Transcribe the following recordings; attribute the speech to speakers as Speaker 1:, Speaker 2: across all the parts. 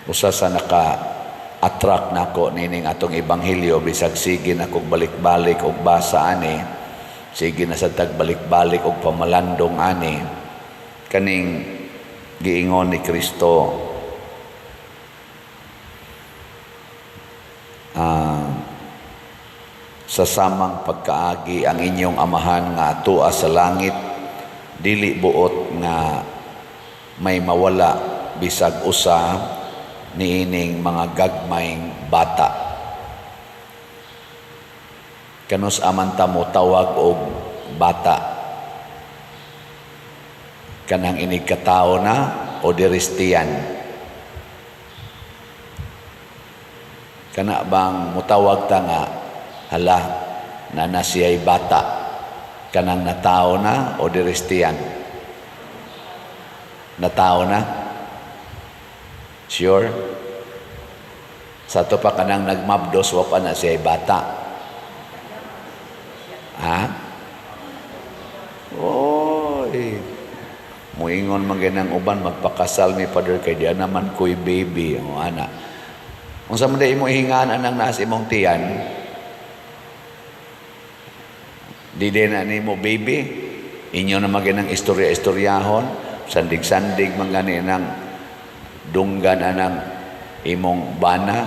Speaker 1: Usa sa naka-attract nako nining atong ebanghelyo, bisag sige na kog balik-balik og basa ani, sige na sa tagbalik-balik og pamalandong ani, kaning giingon ni Kristo, sa samang pagkaagi ang inyong amahan nga atua sa langit dili buot nga may mawala bisag usa niining mga gagmayng bata. Kanus aman ta mo tawag og bata? Kanang inig katao na o diristiyan? Kana bang mutawag ta nga hala na na siya'y bata, kanang natao na o diristiyan? Natao na? Sure? Sa ato pa kanang nagmabdos, wa pa na siya'y bata. Ha? Oy. Muingon man ganang uban, magpakasal mi, Father, kay di naman ko'y baby. O ana. Unsa man day imo ihingaan anang naas imong tiyan? Di din na nimo baby. Inyo na maginang istorya-istoryahon, sandig-sandig man gani nang dunggan anang imong bana,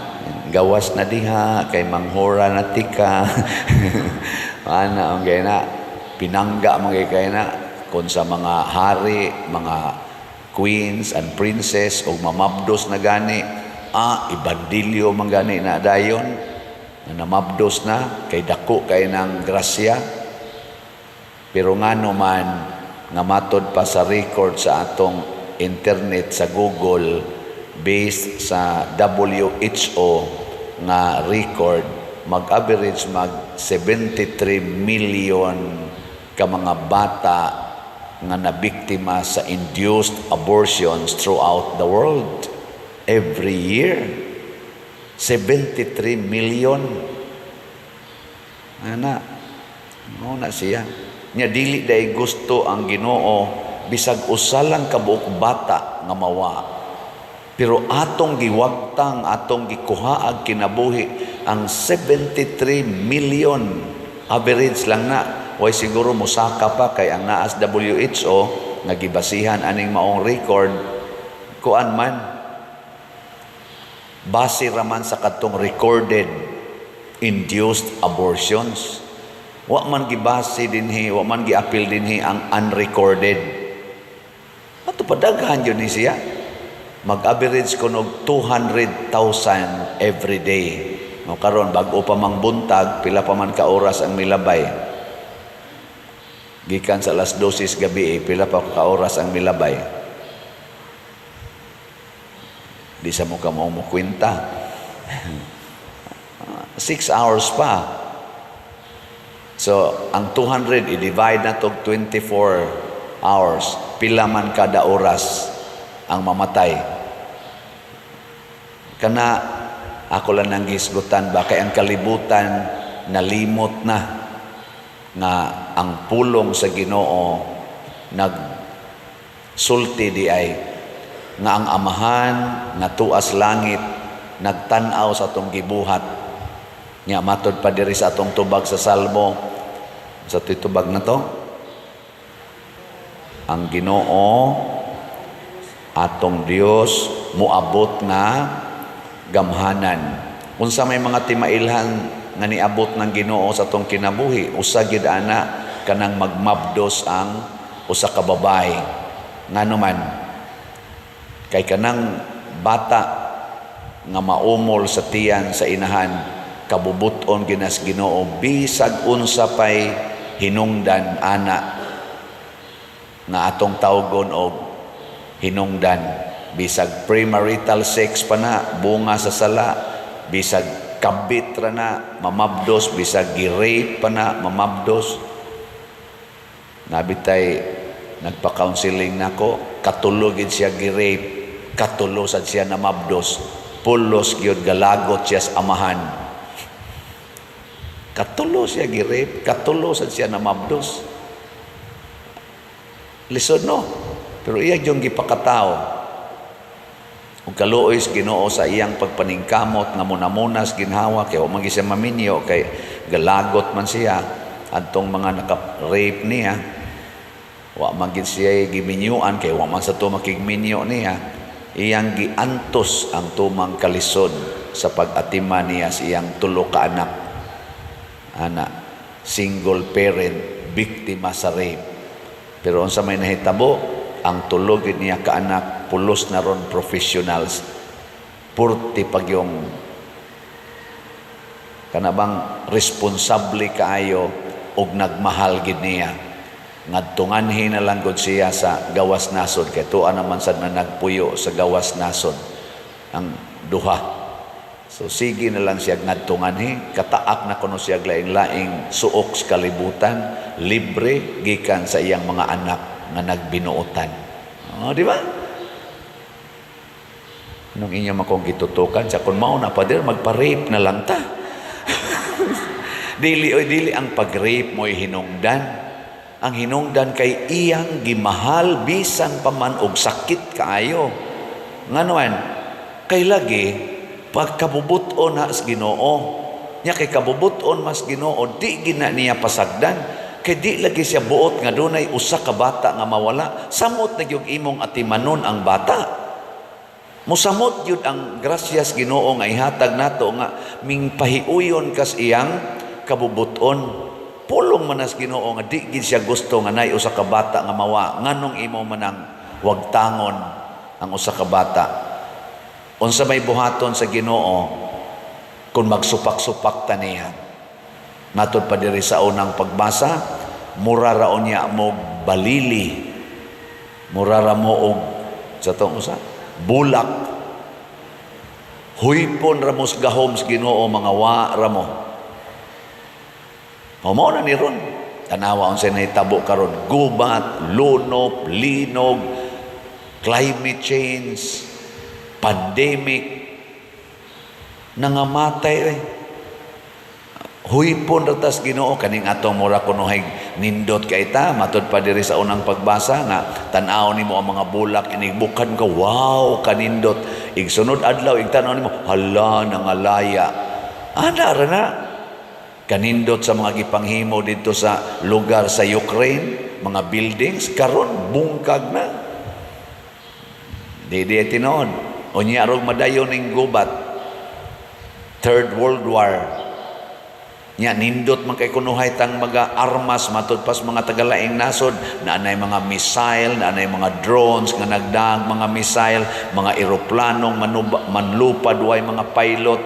Speaker 1: gawas na diha kay manghora na tika. Ana ang gay na pinangga man kay na kon sa mga hari, mga queens and princess og mamabdos na gani, ibandilyo man gani na dayon na namabdos na kay dako kay nang grasya. Pero ngano man nga matod pa sa record sa atong internet sa Google, based sa WHO nga record, mag-average mag 73 million ka mga bata nga nabiktima sa induced abortions throughout the world every year. 73 million. Ana, mo na siya. Nya dili day gusto ang Ginoo bisag usa lang ka buok bata nga mawa. Pero atong giwagtang, atong gikuhaag kinabuhi ang 73 million average lang na. Way siguro mosaka pa kay ang naas WHO nga gibasihan aning maong record, kuan man, base raman sa katong recorded induced abortions. Wa man gibase dinhi, wa man giapil dinhi ang unrecorded. Ato padaghan yun ni siya. Mag-average ko og 200,000 every day. No, karon bag-o pa mang buntag, pila pa man ka oras ang milabay? Gikan sa alas 12 gabi, pila pa ka oras ang milabay? Di sa mo ka mo kwenta. 6 hours pa. So, ang 200, i-divide na to 24 hours. Pila man kada oras ang mamatay. Kana, ako lang nang gisgutan ba, kay ang kalibutan nalimot na nga ang pulong sa Ginoo nagsulti di ay nga ang amahan nga tuas langit nagtan-aw sa atong gibuhat. Nya matod pa diri sa atong tubag sa Salmo, sa tubag na to, ang Ginoo atong Dios moabot nga gamhanan. Unsa may mga timailhan nga niabot ng Ginoo sa atong kinabuhi? Usa gid ana, kanang magmabdos ang usa ka babae. Ngano man? Kay kanang bata nga maumol sa tiyan sa inahan, kabubuton ginas Ginoo bisag unsa pay hinungdan ana nga atong tawgon og hinungdan, bisag premarital sex pa na, bunga sa sala, bisag kabit ra na, mamabdos, bisag gi-rape pa na, mamabdos. Nabitay nagpa-counseling nako, katulo gid siya gi-rape, katulo sad siya namabdos, pulos gyud galagot siya sa amahan. Katulo siya gi-rape, katulo sad siya namabdos. Lisod, no? Pero iya yung gipakatao. Ug kaluoy sa Ginoo sa iyang pagpaningkamot nga munamunas ginhawa kay wa man gyud siya maminyo kay galagot man siya adtong mga naka-rape niya. Wa man gyud siya giminyuan kay wa man sa to makigminyo niya. Iyang giantos ang tumang kalisod sa pag-atiman niya sa iyang tulo ka anak. Ana, single parent, biktima sa rape. Pero unsa may nahitabo, ang tulo gyud niya ka anak pulos na ron professionals. Purti pag yung kana bang responsable kaayo og nagmahal gid niya. Ngadto nganhi na lang gud siya sa gawas nasod kay tuwa naman sad na nagpuyo sa gawas nasod ang duha. So sige na lang siya ngadto nganhi, kataak na kuno siya laing-laing suok sa kalibutan, libre gikan sa iyang mga anak nga nagbinuotan. Oh, di ba? Anong inyo makong gitutukan? Sa kung mao na, Pader, magpa-rape na lang ta. Dili oy, dili ang pag-rape mo'y hinungdan. Ang hinungdan kay iyang gimahal bisan pa man og sakit kaayo. Nganuan, kay lagi pagkabubuton na sa Ginoo. Nya kay kabubuton mas Ginoo, di gina niya pasagdan. Kay di lagi siya buot nga dunay usa ka bata nga mawala. Samot na gyud imong atimanon ang bata. Musamot gyud ang grasyas Ginoo nga ihatag nato nga ming pahiuyon kas iyang kabubuton. Pulong man as Ginoo nga di gid siya gusto nga nay usa ka bata nga mawa. Nganong imo manang wagtangon ang usa ka bata? Unsa may buhaton sa Ginoo kung magsupak-supak ta niya? Matod pa diri sa unang pagbasa, mura ra unya mo balili. Mura ra mo og sa tong usa bulak. Huypon ra mo sa gahom sa Ginoo, mga wa ra mo. O mao na ni ron. Tanawa unsa nahitabo karon, gubat, lunop, linog, climate change, pandemic, nangamatay eh. Huypon ra tas Ginoo kaning atong mura kunohay nindot kay ta, matud pa diri sa unang pagbasa nga tan-aw nimo ang mga bulak inigbukan ka, wow, kanindot. Igsunod adlaw igtan-aw nimo, hala, nangalaya. Ana ra na kanindot sa mga gipanghimo didto sa lugar sa Ukraine, mga buildings karon bungkag na. Di di tinuod. Unya rog madayon ning gubat. Third World War. Nya nindot man kay kunuhay tang mga armas matud pas mga tagalaing nasod, naanay mga missile, naanay mga drones nga nagdaag mga missile, mga eroplanong manlupad way mga pilot,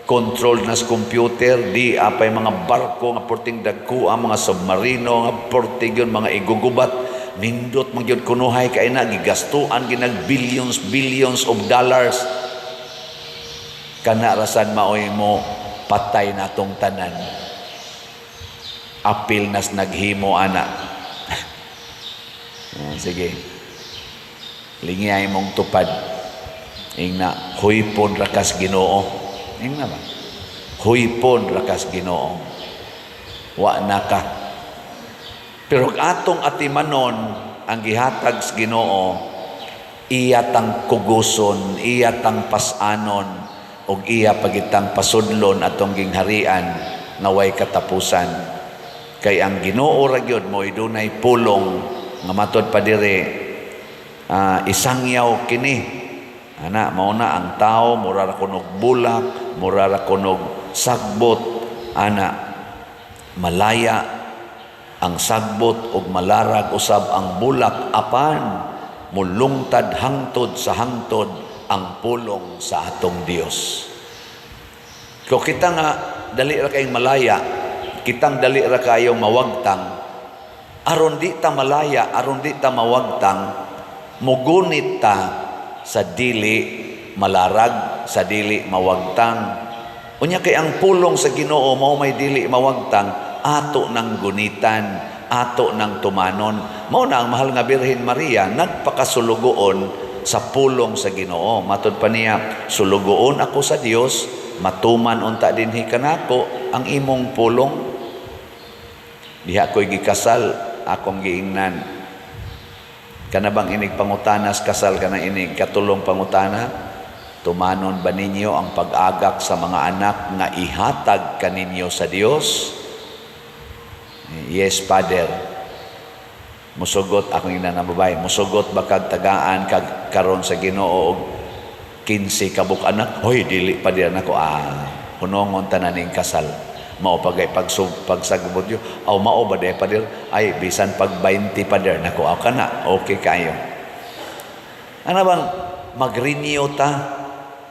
Speaker 1: control na sa computer, di apay mga barko nga porting dagko ang mga submarino nga porting yun mga igugubat. Nindot man gyud kunuhay kay na gigastuan ginag billions billions of dollars. Kana rasan maoy mo patay natong tanan. Apil nas naghimo ana. Ah, sige. Lingiyay mong tupad. Ingna, huypon rakas Ginoo. Ingna ba? Huypon rakas Ginoo. Wa na ka. Pero atong atimanon ang gihatag sa Ginoo, iya tang kuguson, iya tang pasanon, ug iya pagitang pasudlon atong gingharian nga way katapusan. Kay ang Ginoo ra gyud mo'y dunay pulong nga matod pa diri, isangyaw kini. Ana, mao na ang tao mura ra kunog bulak, mura ra kunog sagbot. Ana, malaya ang sagbot ug malarag usab ang bulak, apan mulungtad hangtod sa hangtod ang pulong sa atong Dios. Kung kita nga dali ra kayong malaya, kitang dali ra kayong mawagtang, aron di ta malaya, aron di ta mawagtang, mugunit ta sa dili malarag, sa dili mawagtang. Unya kay ang pulong sa Ginoo mao may dili mawagtang, ato nang gunitan, ato nang tumanon. Mao na ang mahal nga Birhen Maria nagpakasulugoon sa pulong sa Ginoo. Matod pa niya, sulugoon ako sa Dios, matuman unta dinhi kanako ang imong pulong. Diha ko'y gikasal, akong giingnan. Kana bang inig pangutanas kasal kana inig katulong pangutana? Tumanon ba ninyo ang pag-agak sa mga anak nga ihatag kaninyo sa Dios? Yes, Father. Musugot akong ina na babae. Musugot ba kag tagaan kag karon sa Ginoo og 15 ka buok anak? Hoy, dili pa diyan ako. Ah, hunongon tanan ning kasal. Mao pagay pagsagbot yo. Aw, mao ba di, Pader? Ay, bisan pag 20, Pader, nako, aw kana, okay kayo. Ano bang mag-renew ta?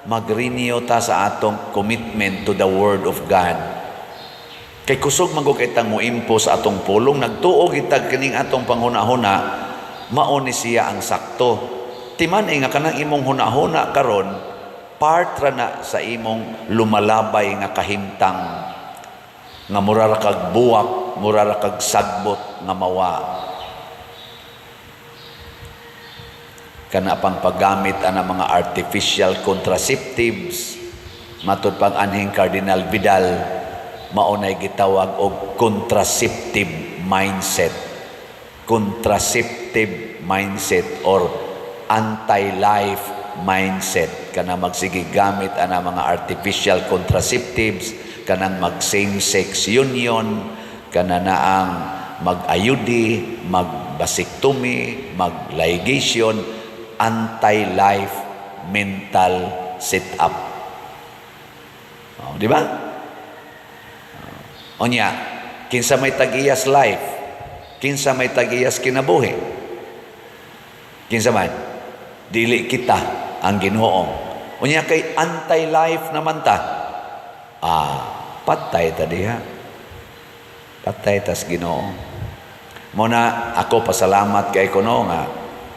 Speaker 1: Mag-renew ta sa atong commitment to the Word of God. Kay kusog man gud kay tang moimpo sa atong pulong, nagtuo kita kining atong panghuna-huna, mao ni siya ang sakto. Timan nga kanang imong huna-huna karon part ra na sa imong lumalabay nga kahimtang nga mura ra kag buwak, mura ra kag sagbot nga mawa. Kana pang paggamit ana mga artificial contraceptives, matud pang anhing Cardinal Vidal, mao nay gitawag og contraceptive mindset. Contraceptive mindset or anti-life mindset. Kana magsige gamit ana mga artificial contraceptives, kanang mag same-sex union, kana naang mag-IUD, mag-vasectomy, mag-ligation, anti-life mental setup. Oh, di ba? Unya, kinsa may tag-iyas life? Kinsa may tag-iyas kinabuhi? Kinsa man? Dili kita ang Ginoo. Unya kay anti-life naman ta. Ah, patay ta diha. Patay tas Ginoo. Muna ako pasalamat kay kuno nga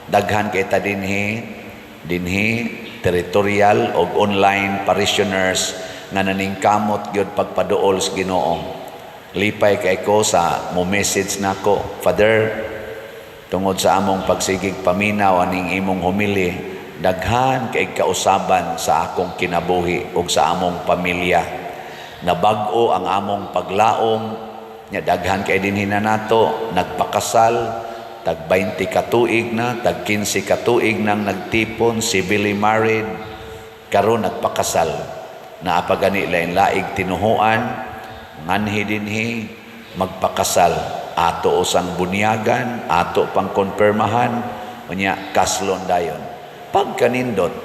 Speaker 1: daghan kay ta dinhi territorial og online parishioners nga naningkamot gyud pagpaduol sa Ginoo. Lipay kay ko sa mo message nako, "Father, tungod sa among pagsigig paminaw aning imong homily, daghan kay kausaban sa akong kinabuhi ug sa among pamilya. Nabag-o ang among paglaom." Nya daghan kay dinhi na nato nagpakasal, tag 20 ka tuig na, tag 15 ka tuig nang nagtipon, civilly married, karon nagpakasal. Naa pa gani lain-laig tinuhuan, nganhi dinhi magpakasal, ato usang bunyagan, ato pang konpirmahan, unya kaslon dayon. Pagkanindot,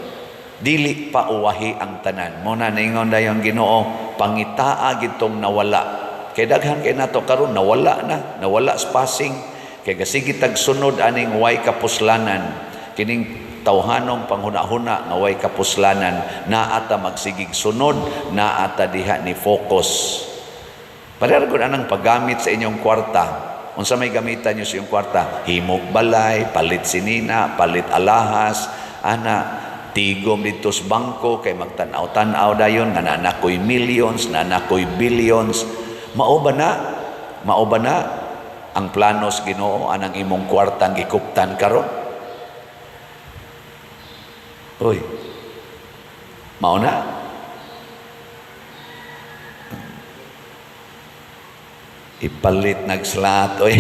Speaker 1: dili pa uwahi ang tanan. Mo na ningon dayon Ginoo, pangitaa gitong nawala. Kay daghan kay nato karon nawala na, nawala spacing. Kay gasigi tag sunod aning way kapuslanan, kining tawhanong panghuna-huna nga way kapuslanan, naa ta magsigig sunod, naa ta diha ni focus. Pareha gud anang paggamit sa inyong kwarta. Unsa may gamitan niyo sa inyong kwarta? Himog balay, palit sinina, palit alahas, ana, tigom dito sa bangko kay magtan-aw-tan-aw dayon nga naa ko'y millions, naa ko'y billions. Mao ba na? Mao ba na ang planos Ginoo anang imong kwartang gikuptan karon? Uy. Mao na? Ipalit nag-slot, oy.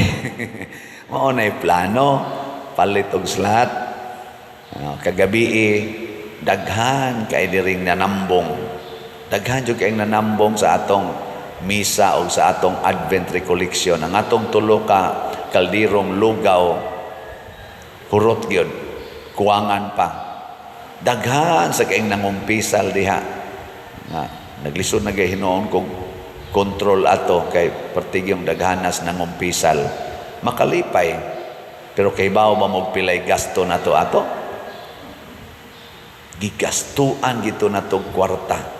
Speaker 1: Mao na plano, palit og slot. Kagabi daghan kay diring nanambong. Daghan jud kay nanambong sa atong misa o sa atong Advent recollection. Ang atong tulo ka kaldirong lugaw, hurot gyud, kuwangan pa. Daghan sa kaing nangumpisal diha. Nga naglisod na gay hinuon kong control ato kay partigyong daghanas nangumpisal. Makalipay, pero kay bawo ba mo pilay gasto nato ato? Gigastuan gito nato kwarta.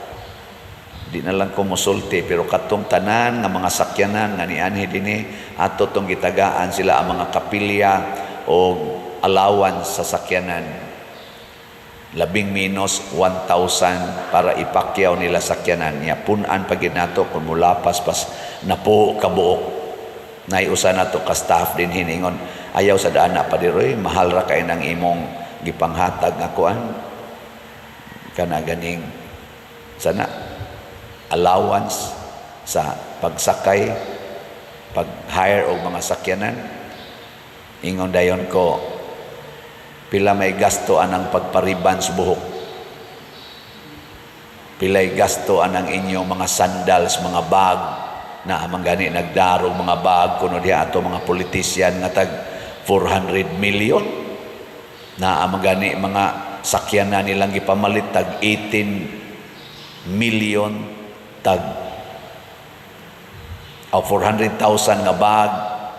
Speaker 1: Di na lang ko mosulti, pero katong tanan nga mga sakyanan nga nianhi dinhi ato tong gitagaan sila ang mga kapilya o allowance sa sakyanan. Labing minus 1,000 para ipakyaw nila sakyanan niya. Punan pa gid nato kung mulapas pas napo kabuok. Naiusa nato ka staff din hiningon, ayaw sa daan na padiroy, mahal ra kay nang imong gipanghatag nga kuan kana ganing sana allowance sa pagsakay, pag-hire og mga sakyanan. Ingon dayon ko, pila may gasto anang pagpariban sa buhok? Pilay gasto anang inyong mga sandals, mga bag, na man gani nagdarog mga bag kuno diha ato mga politician nga tag 400 million, na man gani mga sakyan na nilang gipamalit tag 18 million, tag o 400,000 nga bag,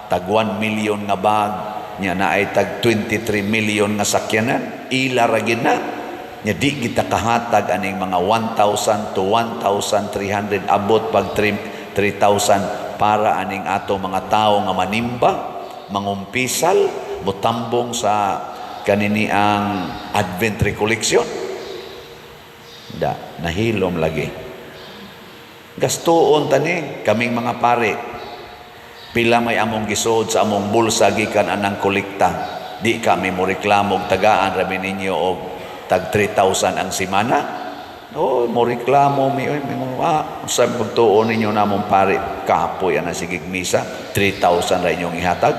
Speaker 1: tag 1 million nga bag nya, na ay tag 23 million nga sakyanan, ila ra gid na nya. Di kita kahatag aning mga 1,000 to 1,300, abot pag 3,000 para aning ato mga tao nga manimba, mangumpisal, mutambong sa kanini ang Advent recollection. Da nahilom lagi. Gastuon tani. Kaming mga pare, pila may among gisod sa among bulsa gikan anang kolekta. Di kami mo reklamo og tagaan ra ninyo og tag 3,000 ang simana. Oh, mo reklamo mi, oy, mi ah, sa pagtuon ninyo namong pare, kapoy ana sigig misa, 3,000 ra inyong ihatag.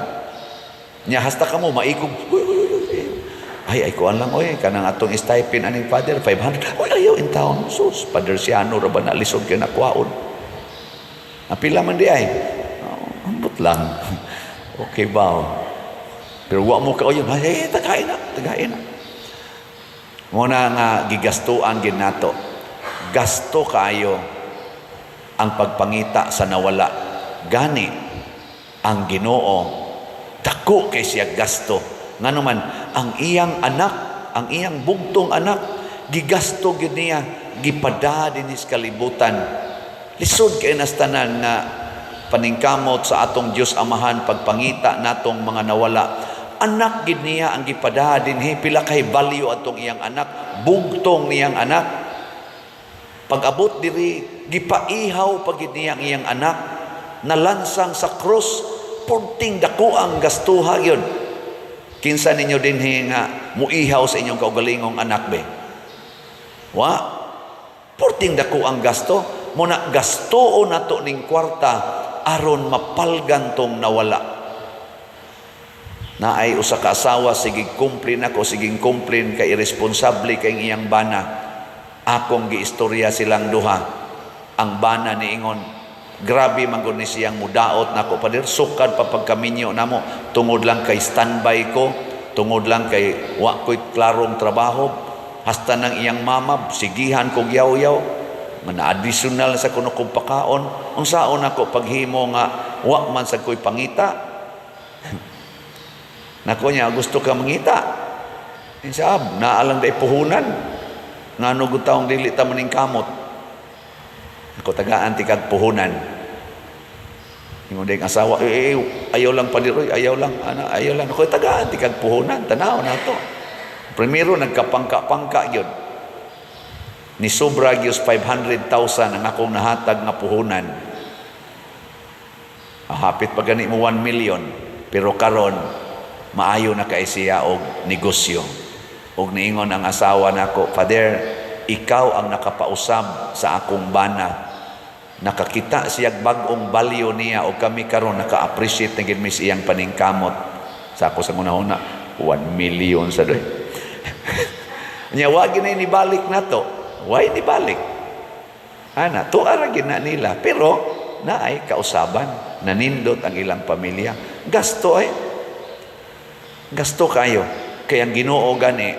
Speaker 1: Nya hasta kamo maikog. Uy, uy, uy, uy. Ay, ay kuan lang oy, kanang atong stipend aning father 500. Uy, ayaw in town. Sus, Father Siano ra ba na, lisod kay nakwaon. Apila man di ay. Oh, ambot lang. Okay ba? Oh? Pero wa mo ka oy, ay tagain na, tagain na. Muna nga gigastuan gid nato. Gasto kaayo ang pagpangita sa nawala. Gani ang Ginoo, dako kay siya gasto. Ngano man ang iyang anak, ang iyang bugtong anak, gigasto gyud niya, gipada dinhi sa kalibutan. Lisod kay nas tanan nga paningkamot sa atong Dios Amahan pagpangita natong mga nawala. Anak gid niya ang gipada dinhi. Pila kay value atong iyang anak, bugtong niyang anak. Pag-abot diri, gipaihaw pa gid niya ang iyang anak, nalansang sa krus. Purting dako ang gastuha yun. Kinsa ninyo dinhi nga muihaw sa inyong kaugalingong anak be? Wa. Purting dako ang gasto. Muna gastuon nato ning kwarta aron mapalgan tong nawala. Naay usa ka asawa, sige kumplin ako, sige kumplin kay irresponsable kay iyang bana. Akong giistorya silang duha. Ang bana niingon, "Grabe man gud ni siyang mudaot nako, pader, sukad pa pagkaminyo namo, tungod lang kay standby ko, tungod lang kay wa ko'y klarong trabaho. Hasta nang iyang mama sigihan kog yaw-yaw nga additional sa kuno kong pakaon. Unsaon ako paghimo nga wa man sa ko'y pangita?" Nako niya, "Gusto ka mangita?" Insa, "Naa lang day puhunan. Ngano gud taong dili ta maning kamot?" Ako, "Tagaan ti kag puhunan." Ingon ding asawa, "Eh, eh, ayaw lang, pader, oy, ayaw lang, ana, ayaw lang." Ako, "Tagaan ti kag puhunan, tanaw na to." Primero nagkapangka-pangka gyud. Ni sobra gyud 500,000 ang akong nahatag nga puhunan. Hapit pa gani mo 1 million. Pero karon maayo na kay siya og negosyo. Og niingon ang asawa nako, "Father, ikaw ang nakapausab sa akong bana. Nakakita siya bag-ong value niya o kami karon naka-appreciate na gid mi sa iyang paningkamot." Sa ako sa una, 1 million sa doy. Nya wa gyud na nibalik nato. Why nibalik? Ana, tuara ra gyud na nila, pero naay kausaban, nanindot ang ilang pamilya. Gasto ay. Gasto kayo. Kaya ang Ginoo gani,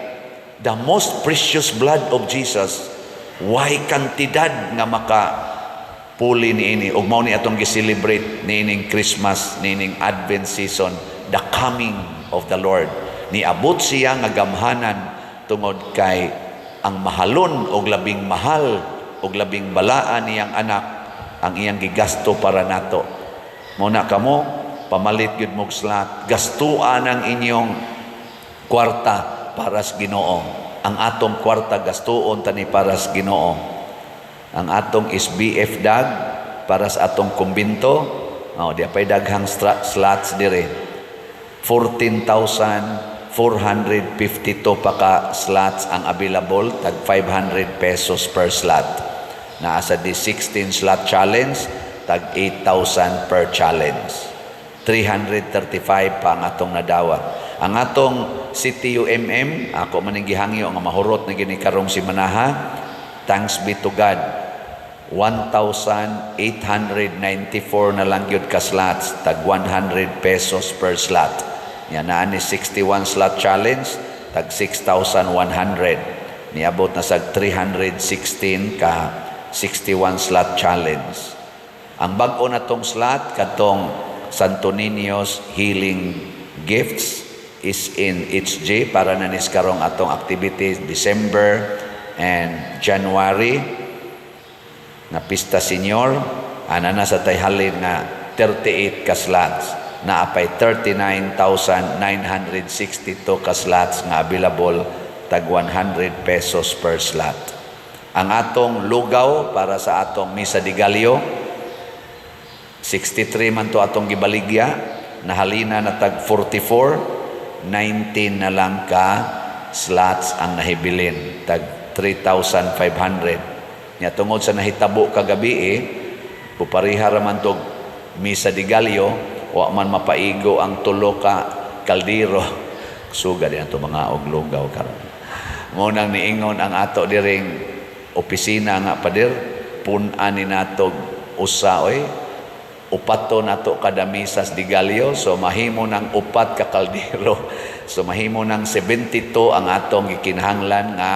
Speaker 1: the most precious blood of Jesus, why kantidad nga maka puli niini? Ug mao ni atong gi-celebrate niining Christmas, niining Advent season, the coming of the Lord. Niabot siya nga gamhanan tungod kay ang mahalon og labing mahal og labing balaan niyang anak ang iyang gigasto para nato. Mo na kamo pamalit gyud mo slot, gastuan ang inyong kwarta para sa Ginoo. Ang atong kwarta gastuon tani para sa Ginoo. Ang atong SBF dag para sa atong kumbinto, oh, di pay daghang slots dire. 14,452 pa ka slots ang available, tag 500 pesos per slot. Naa sa di 16 slot challenge, tag 8,000 per challenge. 335 pa ang atong nadawat. Ang atong CTUMM, ako maning gihangyo nga mahurot na gini karong simanaha. Thanks be to God, 1,894 na lang gyud ka slots, tag 100 pesos per slot. Yan naa ni 61 slot challenge, tag 6,100. Niabot na sa 316 ka 61 slot challenge. Ang bag-o na tong slot, katong Santo Niño's Healing Gifts is in HG para na nis karong atong activities December and January na Pista Senior. Ana na sa tay halin nga 38 ka slots, naapay 39,962 ka slots nga available, tag 100 pesos per slot. Ang atong lugaw para sa atong Misa de Gallo, 63 man to atong gibaligya, nahalina na tag 44, 19 na lang ka slots ang nahibilin, tag 3,500. Nya tungod sa nahitabo kagabi eh, pupariha ra man tog Misa de Gallo, wa man mapaigo ang tulo ka kaldero. Suga din ato mga og lugaw karon. Mo nang niingon ang ato diring opisina nga pader, pun-an ni natog usa oy, upat to nato kada Misas de Gallo, so mahimo ng upat ka kaldero, so mahimo ng 72 ang atong gikinahanglan nga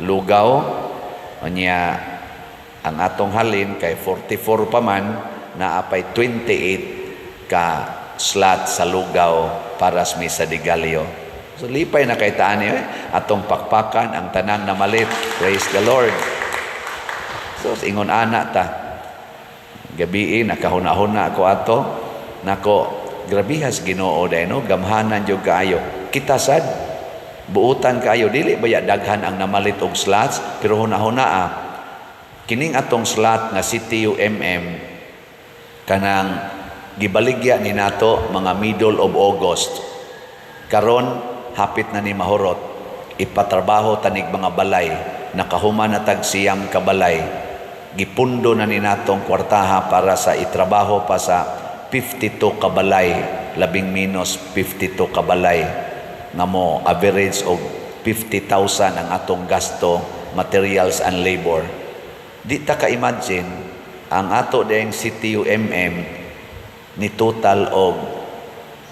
Speaker 1: lugaw. Unya ang atong halin kay 44 pa man, naapay 28 ka slot sa lugaw para sa Misa de Gallo. So lipay na kay taan eh. Atong pakpakan ang tanang namalit. Praise the Lord. So ingon ana ta. Gabii nakahuna-huna ako ato nako, grabihas Ginoo day no, gamhanan jud kaayo. Kita sad buutan kaayo, dili baya daghan ang namalit og slots, pero huna-huna ah, kining atong slot nga CTUMM, kanang gibaligya ni nato mga middle of August. Karon hapit na ni mahurot. Ipatrabaho tanig mga balay, nakahuman na tag 9 ka balay. Gipundo na ni natong kwartaha para sa itrabaho pa sa 52 ka balay, labing minus 52 ka balay, nga mo average og 50,000 ang atong gasto, materials and labor. Di ta ka-imagine ang ato ding CTUMM ni total og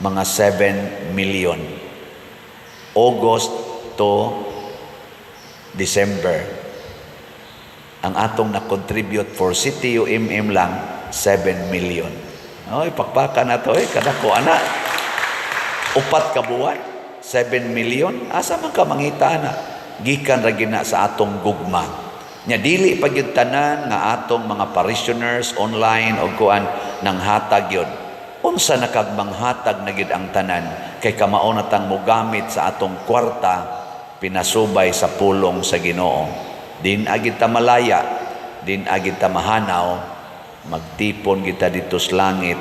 Speaker 1: mga 7 million August to December. Ang atong na-contribute for CTUMM lang, 7 million. Oy, pakpakan na to eh, kadako ana. 4 ka buwan, 7 million. Asa man ka mangita na? Gikan ra gina sa atong gugma. Nya dili pa gyud tanan nga atong mga parishioners online o kuan nang hatag yun. Unsa na kag manghatag na gyud ang tanan kay kamao na tang mogamit sa atong kwarta pinasubay sa pulong sa Ginoo. Din agid ta malaya, din agid ta mahanaw, magtipon kita dito sa langit,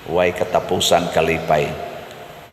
Speaker 1: way katapusan kalipay.